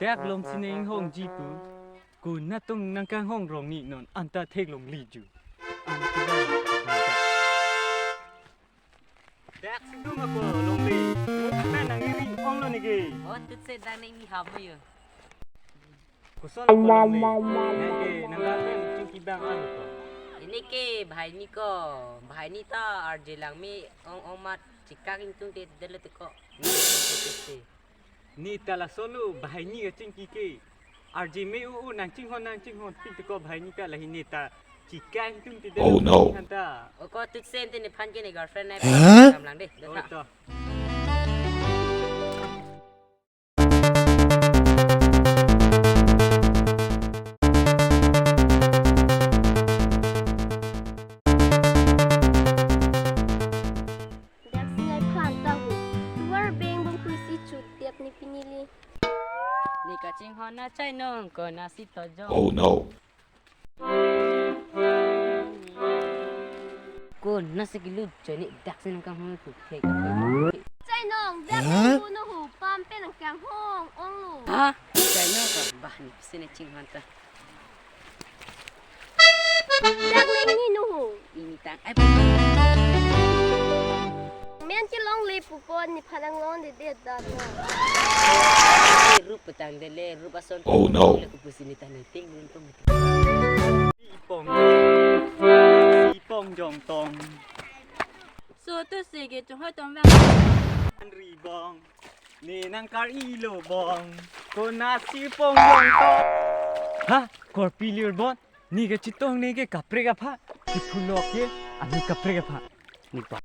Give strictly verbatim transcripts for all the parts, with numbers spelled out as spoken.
Dak lom si nang inghongji pu. Ko natong nangkanghong rong ni non anta theklongleji. Anta dak si dum ako longle. Mo kapen nang iri onglo neke. Oh, tutse dak nang imi hamo yo. Koson ako longle. Nang ke nang kapen chingki bang ano ko. Ini ke bahai ni ko. Bahai ni ta arje lang me ong ong mat chikak ingtung te delo te ko. Ni te te te. Ni ta lasonlo bahai ni kachingki ke. Arje me u u nang chinghon nang chinghon pik te ko bahai ni ta lahin ni ta chikak ingtung te delo. Oh no. Hanta. O ko tutse te nephan ke ne girlfriend nai. Huh? Kam lang de. Oi to. Dak si nai phan ta hu. Tovar beng bong kruisi chut diak ni pinili. Ni kachinghon na chainong ko na si tojong. Oh no. Ko na si kilu choni dak si nangkanghon pu thek. Chainong, dak. Huh? Ko no hu pam pen nangkanghong onglo. Ha? Chainong ka bah ni si ne chinghon ta. Dak nang ni no hu. Ini tang ai. Men ke longle pu ko nephan nang longledet da no. Rup petang dele, rup ason. Oh no. Le kupusi ni tang ting run tong. Sipong jong, sipong jong tong. So tu sige tu hoi tong bang. Anri bong. Ni nang kar-ilo bong. Ko na sipong jong tong. Ha? Korpi lir bon. Ni kachetong ne ke kaprek apha, kiphulok ke, ami kaprek apha. Ni pa.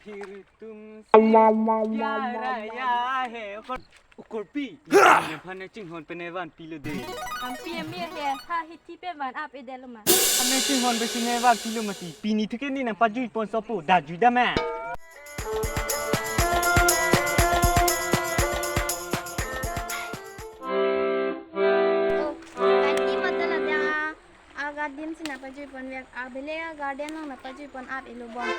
Phir tum si pyara ya hai. Ukor, ukorpi. Nephan ne chinghon pen ne vanpilo de. Ampi amir he, ha hithi pen van ap-edetlo ma. Nephan ne chinghon pensi ne vanpilo mati. Pini thu ke ni nangpajui pon sopo, da jui da ma. Oh, thank you, mata lada. A garden si nangpajui pon vek, a bele a garden along nangpajui pon ap-elo bong.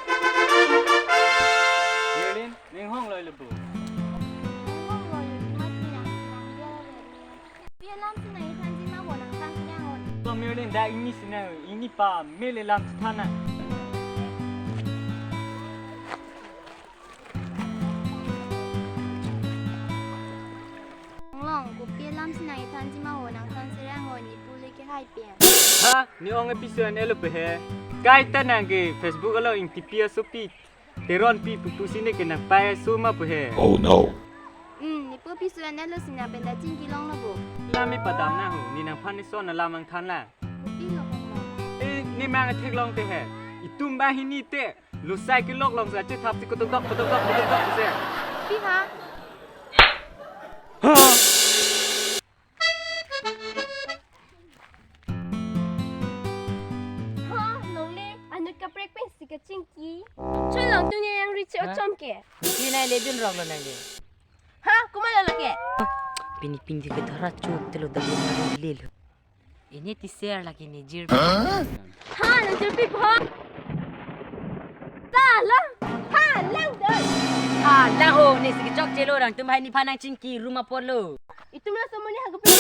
Mirlin, nang hong loi lo bo. Nang hong loi lo, mati nang, nang dia lo. Pi alam si nang ithan jima bo nang than si nang ot. Ko Mirlin da ini si nang, ini pa mele lam si than na. Long, kopi alam si nang ithan jima ho, nang than serang ho, ni pule ke hai pen. Ha, ni ong episode elo pe he. Kaita nang ke Facebook along ingtipi asopi Teronpi pupu si ne ke nangpai aso ma pe he. Oh no. Hmm, ni po episode elo si nang pen da chingki longlo bo. Lami padam na ho, ni nangphan ni son alam ang than la. Kopi lo kong lo. Eh, ni mang theklong te he. Itum banghini te. Lusai kelok long sa chethap si kotodok, kotodok, kotodok se. Pi ha? Ha? Ha, longle, anut kaprek pensi kachingki. Chon long tu ne yang ri che. Ha? Ochom ke. Ni nai le dun rok lo nang de. Ha, komat lo lake. Pini pini ke dhara chut telo da le lo. Ini ti share lake ni jirpi. Ha? Ha, nang jirpi po. Ta lang. Ha, lang doi. Ha, lang ho, ni si kechok chelo rang tum hai ni phan nang chingki room apor lo. Itum laso mo ni ha gupi.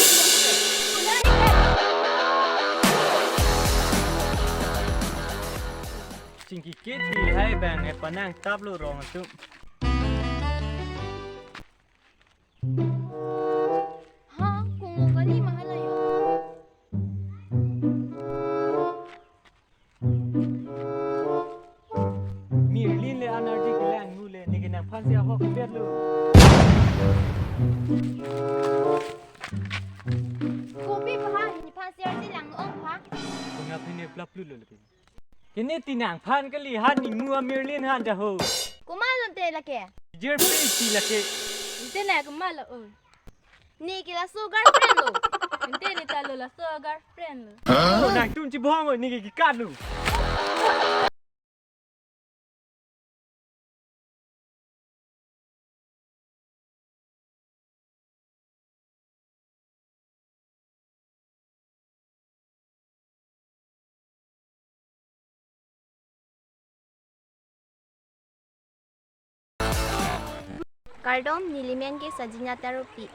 Chingki kit di hai bang e panang tap lo rong atum. Ha, kung kali mahal ayo. Mirlin le energy kelang nu le, neke nangphan si ahok bet lo. Kopi pa ha, nephan si arji lang ong pa. Kung aphi ne plap lu lo lagi. Kene ti nangphan kali han ni mu a Mirlin han jaho. Komat lo te lake. Jirpi ti lake. Ante na komat lo o. Ni ke laso girlfriend lo. Ante ni ta lo laso girlfriend lo. Oh, nangtum chibong o, ni ke kikat lo. Kardom, nelimen ke Sajina Tarupi.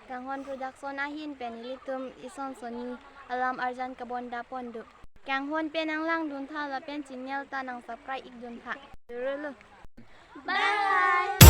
Kanghon Production ahin pen ilitum ison sonni alam arjan kabonda pon do. Kanghon pen nang langduntha lapen channel ta nang subscribe ikduntha. Durulu. Bye.